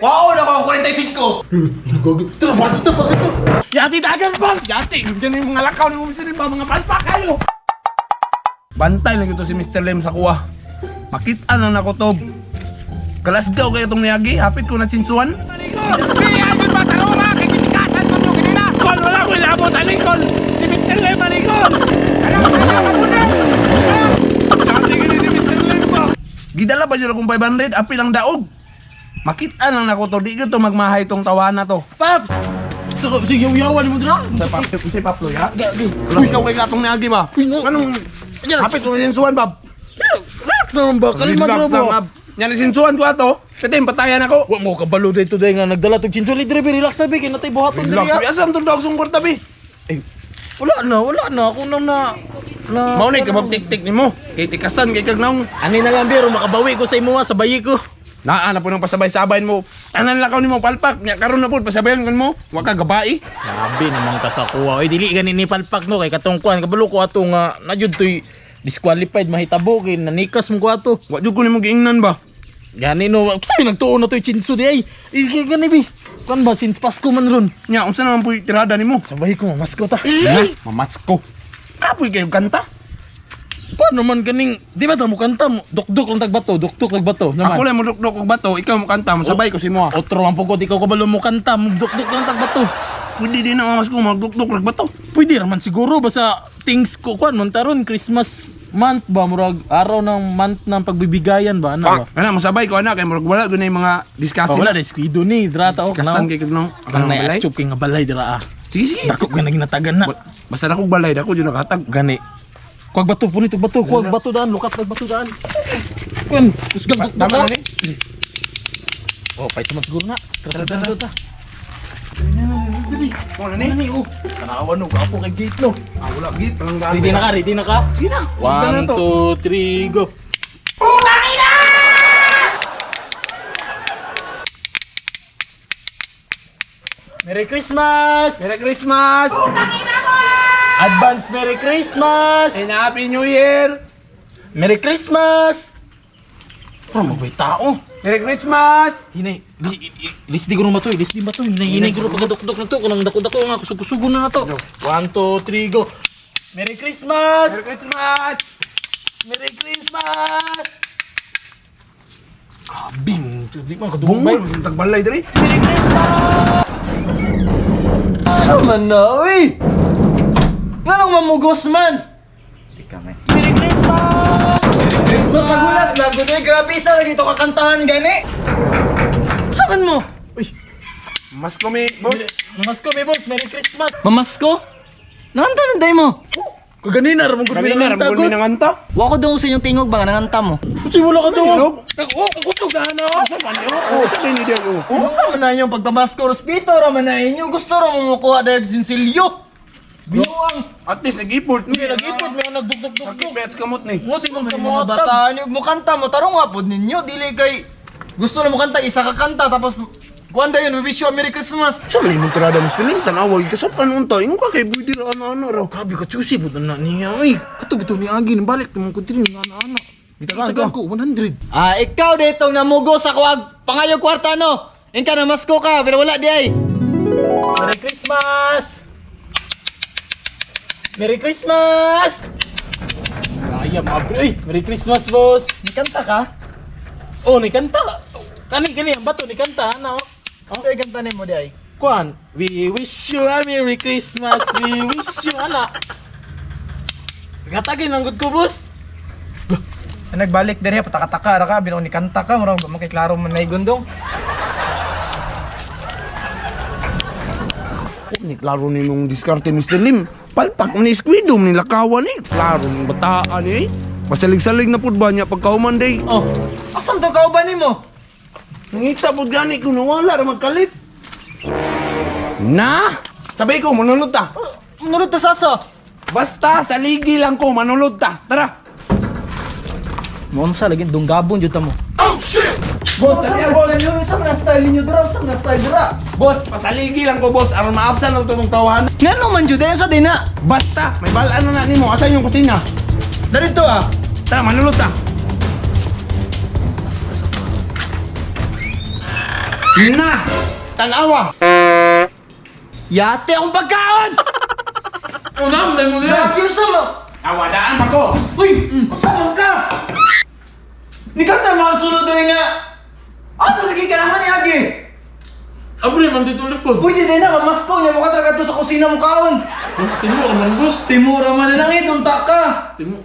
Wow, nako 45. Tara, pasito, pasito. Yati dagan, Paps! Yati! Ganyan yung mga lakaw ni Mr. Lim ba? Mga palpak kayo! Bantay lang ito si Mr. Lim sa kuha. Makita lang nako to. Kalasgaw kayo itong niyagi. Hapit ko na tsinsuan. Kol, wala ko ilabot, alikol! Si Mr. Lim, alikol! Gidala pa dyan akong 500, apil ang daog. Makita lang nako to, di ko to magmahay tong tawana to. Paps! So, sige, uyawan mo dra. Sa pap, sa paplo ya. Uy, ikaw kay katong niagi ba? Anong hapit ko na sinsuan, bab? Relax naman ba? Kalma Relax bro lang, ba? ab. Yan ni sinsuan ko ato. Kasi patayan ako. Wa mo kabalo dito day nga nagdala tog chinchuli dire relax sabi kay natay buhaton Relax. dire. Uy, Asa ang tundog sung kwarta bi? Wala na, wala na ako nang na na Mao ni kabab tik-tik nimo. Kay tikasan kay kag naong. Ani na lang biro makabawi ko sa imo sa bayi ko. Naa na po ng pasabay-sabay mo. Tanan lakaw nimo palpak. Nya karon na po pasabayan kan mo. Wa ka gabai. Grabe naman ka sa kuha. Oy dili gani ni palpak no kay katong kuan kabalo ko ato nga na jud toy disqualified mahitabo kay nanikas mo ko ato. Wa jud ko nimo giingnan ba? Gani no, sabi nagtuon na toy chinsu di ay. Eh, gani bi. Kuan ba since Pasko man ron. Nya unsa naman po tirada nimo? Sa bayi ko mamasko ta. Na, mamasko. Kapoy kayo kanta. Kuan naman kaning di ba ta mo kanta mo dukduk lang tagbato, dukduk lang bato naman. Ako lang mo dukduk og bato, ikaw mo kanta, mo sabay ko si mo. Otro ang pugod ikaw kabalo mo kanta, mo dukduk lang tagbato. Pwede din na mamasko magdukduk rag bato. Pwede raman siguro basta things ko kuan man taron Christmas month ba murag araw ng month ng pagbibigayan ba ano ba? Ana, mosabay ko ana kay murag wala gyud na yung mga discussion. Oh, wala dai squido ni drata oh Kasan kay kag no. Kang Ang nay balay. atsup kay nga balay dira ah. Sige sige. Dako ka naginatagan na. Basta dako balay dako jud nakatag. Gani. Kuwag bato punit og bato, kuwag bato daan, lukat lag bato daan. Kuan, usgang Tama dukduk na ni. Oh, pay man siguro na. Tara tara tara. Mo na ni. Ani oh. Tanawan no, gwapo kay gate no. Ah, wala git palanggaan. Ready na ka, ready na ka. Sige na. Sundan na 1 to. 2 3 go. Merry Christmas! Merry Christmas! Advance Merry Christmas! And Happy New Year! Merry Christmas! Pero magbay tao. Merry Christmas! Hinay, lisdi ko na ba to? Lisdi ba to? Hinay, hinay ko na pagkadukdok na to. Kanang dako-dako nga, kusog-kusugo na na to. 1, 2, 3, go! Merry Christmas! Merry Christmas! Merry Christmas! Abing, di man kadungog Bungol mo tagbalay diri. Merry Christmas! Sama na, uy! Nganong mamugos man? Merry Christmas! Mapagulat lang, gudoy. Grabe isa lagi to kakantahan gani. Saan mo? Mas ko mi, boss. Namasko, mi boss. Merry Christmas! Mamasko? Nanganta na day mo? Kaganina, ramon ko Kami na ramon mi nanganta. Wa ko dong sa inyong tingog ba nga nanganta mo? Kasi wala ka dong. Tingog? Oh, kakusog na na. Oh, sabi ni Diego. Unsa man na inyong pagpamasko respeto ra man na inyo. Gusto ra mo mukuha dayag sinsilyo. Binuang At least nag-iport mi. Hindi, nag-ipot. May nagdugdug-dugdug. Sakit bets kamot ni. Mo, di man mga kamuhatag. bata niyo mo kanta mo tarong nga pod ninyo dili kay gusto na mo kanta isa ka kanta tapos kuan dayon we wish you a Merry Christmas. Sa man imong tirada mas tiling tanawa kasukan unta ingon ka kay pwede ra ana ana ra. Grabe ka, chusi. Buta na niya. Uy, kato bitaw ni Agi. Nabalik. Tumang ko diri, nga ana-ana. Bitagan Bitagan ko, 100. Ah, ikaw ditong namugo sa kuag pangayo kwarta no. Inka na masko ka pero wala di ay. Merry Christmas! Merry Christmas! Kaya mga bro. Uy, Merry Christmas, boss! Nikanta ka? Oh, ni kanta. Kani, kani, ang bato, ni kanta, ano? Oh? Sa'yo kanta nimo di ay. Kuan, we wish you a Merry Christmas. We wish you, ana. Gatagin lang gud ko, boss. Nagbalik diri patakataka ra ka bilang ni kanta ka murag makiklaro man nay gundong. Oh, ni klaro ni mong diskarte Mr. Lim. Palpak ni Squidom ni lakawan ni. Klaro mong bataan ni. Pasalig-salig na pud ba niya pagkauman day. Oh, Asam to kauban nimo? Nangita pud gani ko nawala ra magkalit. Na! Sabi ko manulod ta. Manulod ta sasa. Basta saligi lang ko manulod ta. Tara. Mo unsa lagi dunggabon jud ta mo. Boss, dali boss. Unsa man ang style ninyo dira? Unsa man ang style dira? Boss, pasaligi lang ko boss aron maabsan lang tong tawahan. Ngano man jud unsa din na? Basta, may balaan na na nimo. Asan yung kusina? Darito ah. Tara, manulod ta. Na! Tanawa! Yate akong pagkaon! Unam, dahil mo niya. Lagi unsa man? Awadaan ako! Uy, unsa man ka? Nikanta mga sulod diri nga. Ano lagi ka naman ni Agi? Abre, man dito likod. Pwede din na mamasko niya mo ka talaga to sa kusina mo kaon. Timo, man boss. Timura man na lang eh, unta ka. Timo.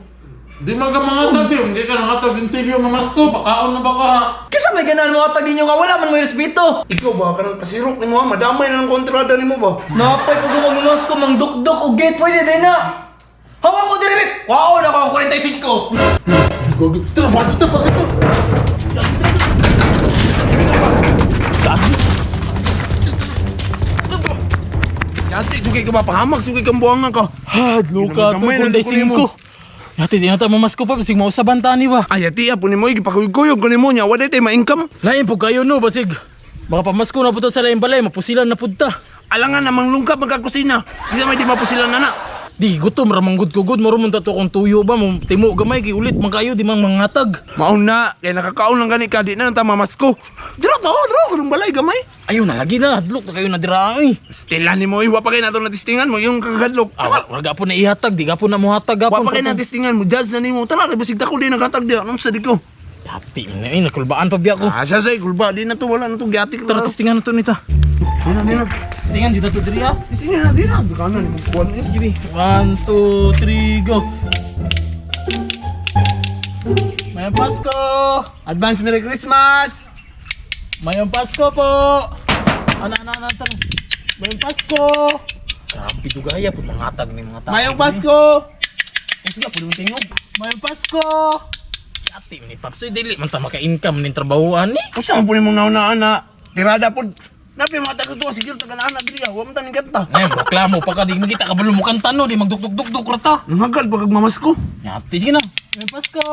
Di man ka mga tabi, hindi ka nangatag yung TV mamasko, pakaon na baka. Kisa may ganahan mo atag ninyo nga wala man mo respeto. Ikaw ba, kanang kasirok ni mo ha? Madamay na ng kontrada ni mo ba? Napay pag mamasko mang dukdok og gate pwede din na. Hawa mo diri bit. Wow, nako 45. Tara, pasito, pasito. Yati, sugay ka ba? Pahamak, sugay kang buwangan ka. Hadlo ka, Gamay na to, ko 45. Yati, di na tayo mamasko pa, basig mausaban ta ni ba? Ay, yati, apo ni mo, ipakuyog-kuyog ko ni mo niya. Wala tayo ma-income. Lain po kayo no, basig. Baka pamasko na punta sa lain balay, mapusilan na punta. Alangan namang lungkap magkakusina. Bisa may di mapusilan na na. Di gutom ra manggod ko gud maro man tato kung tuyo ba mo timo gamay kay ulit man kayo di man mangatag. Maon na, kaya nakakaon lang gani ka, di na nang mamasko. Dira to, dira, kanong balay, gamay. Ayo na lagi na hadlok na kayo na dira ay. Stila ni mo, iwa pa kayo nato natistingan mo, yung kagadlok. Ah, wala gapon na ihatag, di gapon na mohatag Wa gapon. pa kayo natistingan mo, judge na nimo. Tara, kay basig dako di naghatag di. Anong sa di ko? Yati na eh, nakulbaan pa biya ko. Ah, siya say, kulba, di na to, wala na to, giati Tara ka. testingan na to nita. Di na, di na. Testingan dito to diri ah. Tistingan na, di na. Baka na, ni mo kuwan eh. Sige, bi. 1 2 3 go. Mayong Pasko! Advance Merry Christmas! Mayong Pasko po! Ana, ana, ana, tara. Mayong Pasko! Grabe dugaya po mangatag ni mga tao. Mayong Pasko! Sige, po yung tingog. Mayong Pasko! Yati ni Paps, eh, dili man ta maka-income ning trabahoan ni. Unsa man po nimong nauna na tirada po. Napi mga taga tuwa sigil taga na diri ah. Wa man taning kanta. Ngayon, reklamo pa ka, di magita ka balo mo kanta no, di magdukduk-dukduk ra ta. Nanghagal pa kag mamasko. Yati, sige na. Mayong Pasko!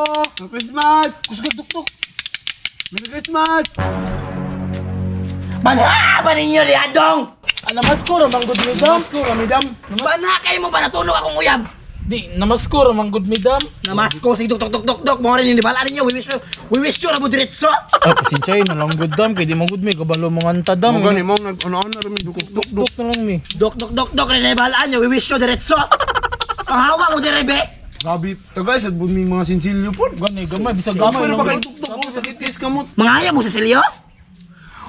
Merry Christmas! Kusog dukduk. Merry Christmas! Banha ba ninyo lihadong? Ah, namasko ra man gud midam. Ramidam. Banha kayo mo ba natunog akong uyab? Di, namasko ra man gud midam. Namasko sig dok dok dok dok dok mo rin ni bala ninyo. We wish you ra mo diretso. Ah, pasensya na lang gud dam, kay di man gud mi kabalo mo nganta dam. Mo gani mo nag ano-ano ra mi dukduk duk. Duk na lang mi. Dok dok dok dok rin bala nyo. We wish you diretso. Ang hawa mo dire be. Grabe, tagay sad bud mi mga sinsilyo pod. Gani gamay bisag gamay Gamay lang pa kay gud. dukduk oh, sakit kay kamot. Mga ayaw mo Cecilio?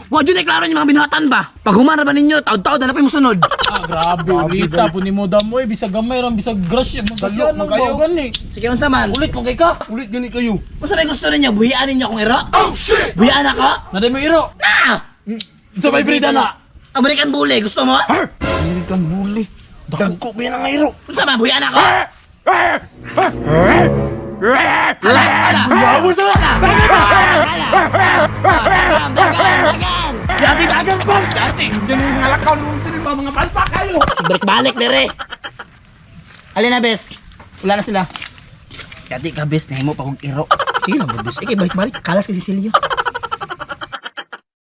Wa jud klaro ni mga binuhatan ba? Pag humana ba ninyo, taod-taod na pa mo sunod. Ah, grabe ulita po ni mo dam oy, bisag gamay ra bisag grasya, magasya Dalo, nang magayo. ba gani. Sige unsa man? Ulit man kay ka. Ulit gani kayo. Unsa may gusto ninyo? Buhian ninyo akong iro? Oh shit! Buhian ako? Naday mo iro. Na! Sa may brida na. American Bully, gusto mo? American bully. Dagko ba yan ang iro? Unsa man buhian ako? Ala, ala. Bravo sa. Ala. Dagan, dagan, dagan. Yati dagan Paps! Yati! Ganun mga lakaw nung sinin ba mga palpa kayo! Balik-balik dere. Alin na, bes? Wala na sila. Yati ka, bes. Nahimo pa kong iro. Sige lang, bes. Ikay, balik-balik. Kalas kay Cecilio.